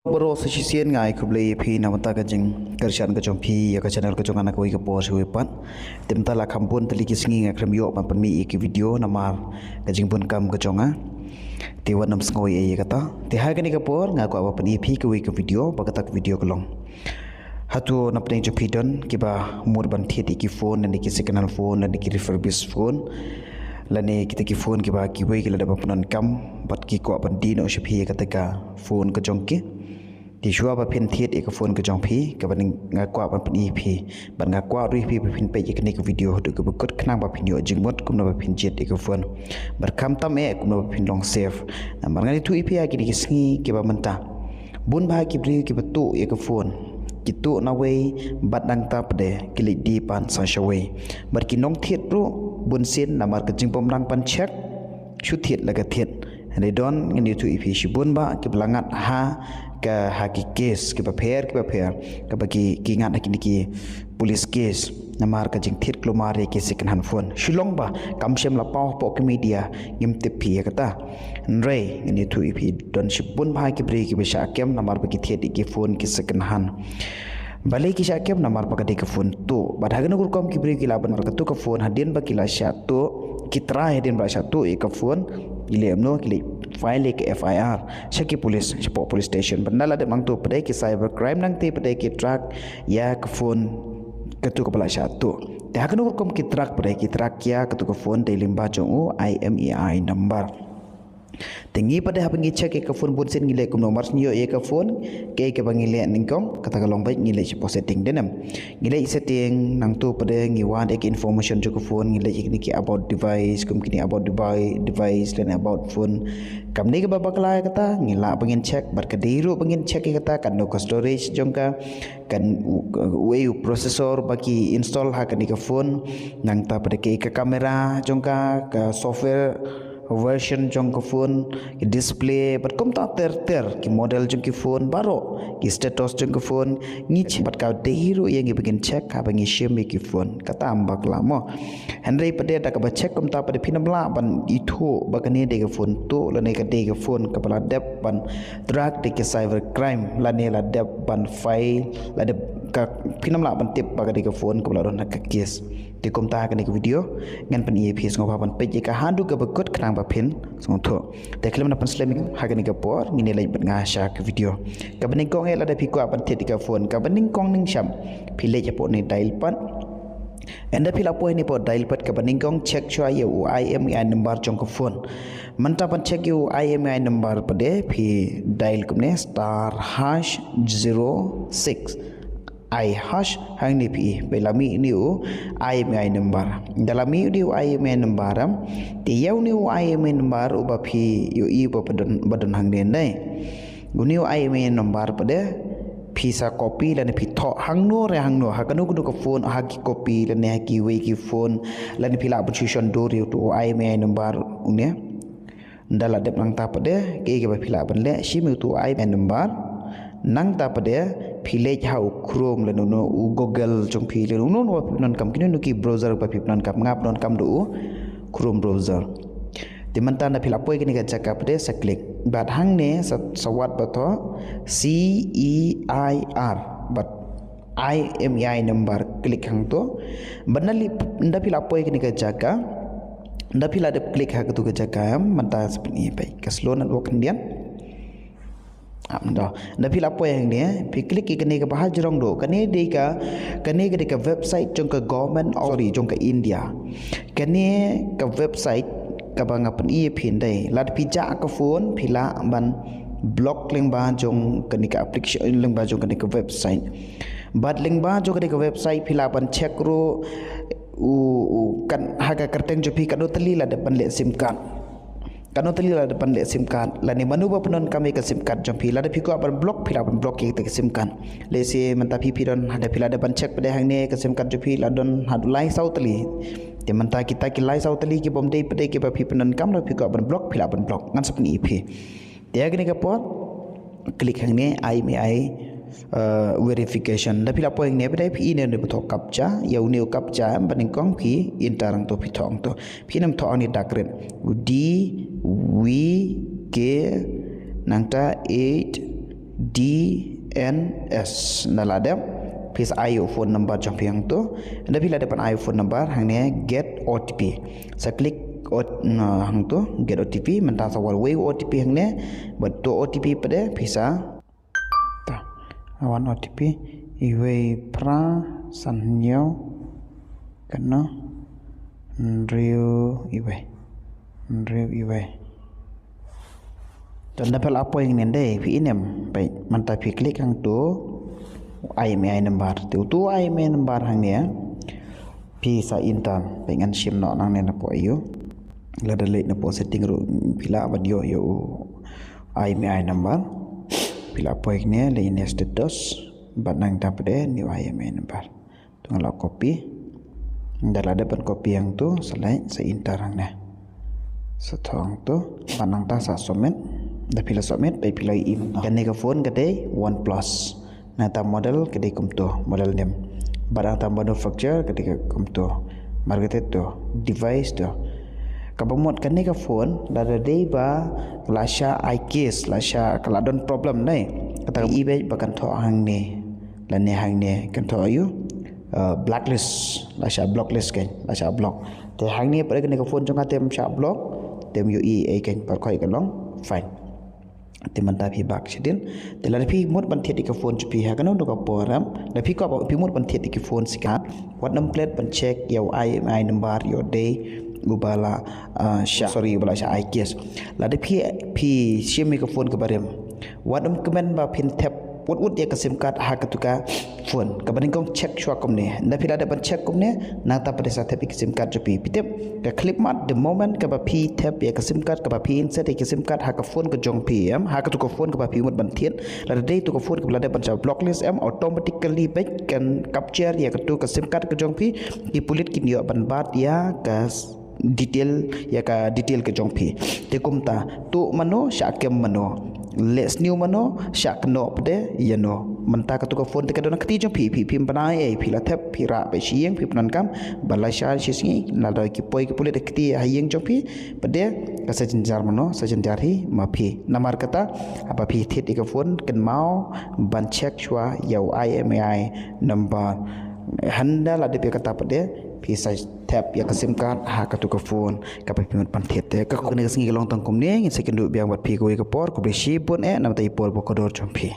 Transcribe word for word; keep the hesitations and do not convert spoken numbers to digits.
Baroh sa shisien nga ai khublei ïa phi na bynta ka jingkyrshan ka jong phi ïa ka channel ka jong nga na kawei ka por sha kawei pat. Te mynta la kham bun tylli ki sngi nga khlem ïoh ban pynmih ïa ki video namar ka jingbun kam ka jong nga. Te wat nym sngew ei ïa kata. Te ha kane ka por nga kwah ban pyni ïa phi kawei ka video, ba kata ka video ka long, hato na pdeng jong phi don kiba mut ban thied ïa ki phone, lane ki second hand phone, lane ki refurbished phone, lane kita ki phone kiba kiwei ki la dep ban pyndonkam bad ki kwah ban die noh sha phi ïa kata ka phone ka jong ki? Te shuwa ba phin thied ïa ka phone ka jong phi, kaba nga kwah ban pyni ïa phi, bad nga kwah ruh ïa phi ba phin peit ïa kane ka video haduh kaba kut khnang ba phin ïoh jingmut kumno ba phin jied ïa ka phone. Bad khamtam eh kumno ba phin long safe. Namar ngan ïathuh ïa phi ha kine ki sngi kiba mynta, bun bah ki briew kiba tuh ïa ka phone, ki tuh nawei bad nangta pat de ki leit die pan sa shawei. Bad ki nongthied ruh bunsien namar ka jingbymnang ban check, shu thied la ka thied. Hynrei don, ngan ïathuh ïa phi, shibun bah kiba la ngat ha ka, ha ki case kiba pher kiba pher, kaba ki, ki ngat ha kine ki police case namar ka jingthied kulmar ïa ki second hand phone. Shu long ba kam shym la paw hapoh ki media, ngim tip phi ïa kata. Hynrei ngan ïathuh ïa phi, don shibun bah ki briew kiba shah kem namar ba ki thied ïa ki phone ki second hand. Balei ki shah kem? Namar ba ka dei ka phone tuh. Bad ha kano ka rukom ki briew ki lah ban, namar katu ka phone hadien ba ki la shah tuh, ki trai hadien ba la shah tuh ïa ka phone, ki leh kumno? Ki leit file ïa ka F I R sha ki police, shapoh police station. Bad ynda la dep nangtu pat de ki cyber crime nangta pat de ki track ïa ka phone katu kaba la shah tuh. Te ha kano ka rukom ki track pat de? Ki track ïa katu ka phone dei lyngba jong u I M E I number. Te ngi pat de haba ngi check ïa ka phone bunsien ngi leh kumno? Mar shu ïoh ïa ka phone, kaei kaba ngi leh nyngkong? Kata ka long ba ngi leit shapoh setting, dei ne em? Ngi leit setting, nangtu pat de ngi wad ïa ki information jong ka phone, ngi leit ïa kine ki about device, kum kine about device, device lane about phone. Kam dei kaba bakla ïa kata, ngi lah ba ngin check, bad ka dei ruh ba ngin check ïa kata, katno ka storage jong ka, kan u, u, u processor ba ki install ha kane ka phone, nangta pat de kaei ka camera jong ka, ka software version jong ka phone, ki display, bad kumta ter ter, ki model jong ki phone baroh, ki status jong ka phone, ngi check, bad ka dei ruh ïa ngi ba ngin check haba ngi shim ïa ki phone. Kata kam bakla mo. Hynrei pat de da kaba check kumta pat de phin ym lah ban ithuh ba kane dei ka phone tuh lane ka dei ka phone kaba la dep ban track da ki cyber crime lane la dep ban file, la dep ka, phin ym lah ban tip ba ka dei ka phone kaba la don ha ka case. Te kumta ha kane ka video ngan pyni ïa phi, sngewbha ban peit ïa ka haduh kaba kut khnang ba phin sngewthuh. Te khlem da pynslem ha kane ka por, ngin ïa leit bad nga sha ka video. Kaba nyngkong eh, lada phi kwah ban thied ïa ka phone, kaba nyngkong nyngshap phi leit hapoh ne dial pad. Ynda phi la poi ne hapoh dial pad, kaba nyngkong check shuwa ïa u I M E I number jong ka phone. Mynta ban check ïa u I M E I number pat de phi dial kumne, star hash zero six. Ai hash, hangne phi, phi la mih une u I M E I number. Ynda la mih une u I M E I number, em, te ïa une u I M E I number uba phi ïohi ba don, ba don hangne, dei. Une u I M E I number pat de phi sa copy lane phi thoh hangno re hangno, ha kano kano ka phone, ha ki copy lane ha kiwei ki phone, lane phi lah ban shu shon dur ïa utu u I M E I number une. Ynda la dep nangta pat de, kaei kaba phi lah ban leh, shim ïa utu u I M E I number. Nangta pat de phi leit ha u Chrome lane uno u Google jong phi lane uno uno ba phi pyndonkam, kino kino ki browser ba phi pyndonkam, nga pyndonkam da u Chrome browser. Te mynta ynda phi la poi kane ka jaka pat de sa click. Bad hangne sa, sa wad ba thoh C E I R bad I M E I number, click hangto. Bad ynda li, ynda phi la poi kane ka jaka, ynda phi la dep click ha katu ka jaka, em, mynta sa pyni phi, ka slow network khyndiat. Am, ynda, ynda phi la poi hangne, phi click ïa kane kaba ha jrong doh, kane dei ka, kane ka dei ka website jong ka government, sorry, jong ka India. Kane ka website kaba nga pyni ïa phi ynda, lada phi jah ka phone, phi lah ban block lyngba jong kane ka application, lyngba jong kane ka website. Bad lyngba jong kane ka website phi lah ban check ruh u, u, kan, ha ka kyrteng jong phi katno tylli la dep ban leh sim card. Katno tylli la dep ban leh sim card. Lane mano ba pyndonkam ïa ka sim card jong phi. Lada phi kwah ban block, phi lah ban block ïa ka sim card. Lehse mynta phi, phi don, lada phi la dep ban check pat de hangne ka sim card jong phi la don haduh lai saw tylli. Te mynta kita ki lai saw tylli ki bym dei pat de kiba phi pyndonkam, lada phi kwah ban block, phi lah ban block. Ngan sa pyni ïa phi. Te ha kane ka por, click hangne, I M E I, uh, verification. Ynda phi la poi hangne pat de phi i ne une ba thoh captcha, ïa une u captcha, em, ba nyngkong phi enter hangto, phi thoh hangto. Phin ym thoh hangne dak rit. D V K nangta eight D N S. Nda la dep, phi sa ai ïa u phone number jong phi hangto. Nda phi la dep ban ai u phone number, hangne get O T P. Sa click ot na hangto get O T P, mynta sa wan wei O T P hangne. Bad to O T P pat de phi sa ta, wan O T P, iwei phra san hynñiew kano hynriew iwei, hynriew iwei. To nda phi la poi hangne, dei phi i ne em? Peit mynta phi click hangto I M E I number. Te uto I M E I number hangne phi sa enter. Peit ngan shim noh nangne napoh ïa u. Lada leit napoh setting ruh phi lah ban ïoh ïa u I M E I number. Phi la poi hangne, leit ne status, bad nangta pat de new I M E I number. To nga la copy. Nda la dep ban copy hangto, sa leit sa enter hangne. Sa thoh hangto, bad nangta sa submit. Nda phi la submit, peit phi la i mynta. Kane ka phone ka dei OnePlus. Nangta model ka dei kumto, model name. Bad nangta manufacturer ka dei kumto. Marketed to, device to. Kaba mut kane ka phone lada dei ba la shah eye case, la shah, ka la don problem, dei. Kata ka i beit ba kan thoh hangne, lane hangne kan thoh ïa u, uh, blacklist, la shah blacklist kan, la shah block. Te hangne pat de kane ka phone jong nga te ym shah block, te ym ïohi ei kan, baroh khoit ka long fine. Te mynta phi back shadien. Te lada phi mut ban thied ïa ka phone jong phi ha kano kano ka por, em, lada phi kwah ba phi mut ban thied ïa ka phone sikmat, wat nym klet ban check ïa u I M E I number, ïoh dei uba la, ah, shah, sorry, uba la shah eye case. Lada phi, phi shim ïa ka phone kaba rim, wat nym kmen ba phin thep wut wut ïa ka sim card ha katu ka phone. Kaba nyngkong check shuwa kumne. Nda phi la dep ban check kumne, nangta pat de sa thep ïa ka sim card jong phi. Phi tip, ka khyllipmat, the moment kaba phi thep ïa ka sim card, kaba phi insert ïa ka sim card ha ka phone ka jong phi, em, ha katu ka phone kaba phi mut ban thied. Lada dei tu ka phone kaba la dep ban shah blacklist, em, automatically beit kan capture ïa katu ka sim card ka jong phi. Ki pulit kin ïoh ban bat ïa ka s-, detail, ïa ka detail ka jong phi. Te kumta, tuh mano, shah kem mano, leh sniew mano, shah kynnoh pat de ïano. Mynta katu ka phone te ka don ha kti jong phi, phi, phim bna ei, phi la thep, phi rah beit sha ïing, phi pyndonkam, ba lashai shi sngi, lada ki poi ki pulit ha kti ha ïing jong phi, pat de ka sa jynjar mano, sa jynjar hi ma phi. Namar kata, haba phi thied ïa ka phone, kynmaw ban check shuwa ïa u I M E I number. Hynda la dep ïa kata pat de, phi sa thep ïa ka sim card ha katu ka phone kaba phi mut ban thied. Te ka, kane ka sngi ka long tang kumne, ngin sa ïakynduh biang bad phi kawei ka por, khublei shibun eh, namar ïa i por ba kordor jong phi.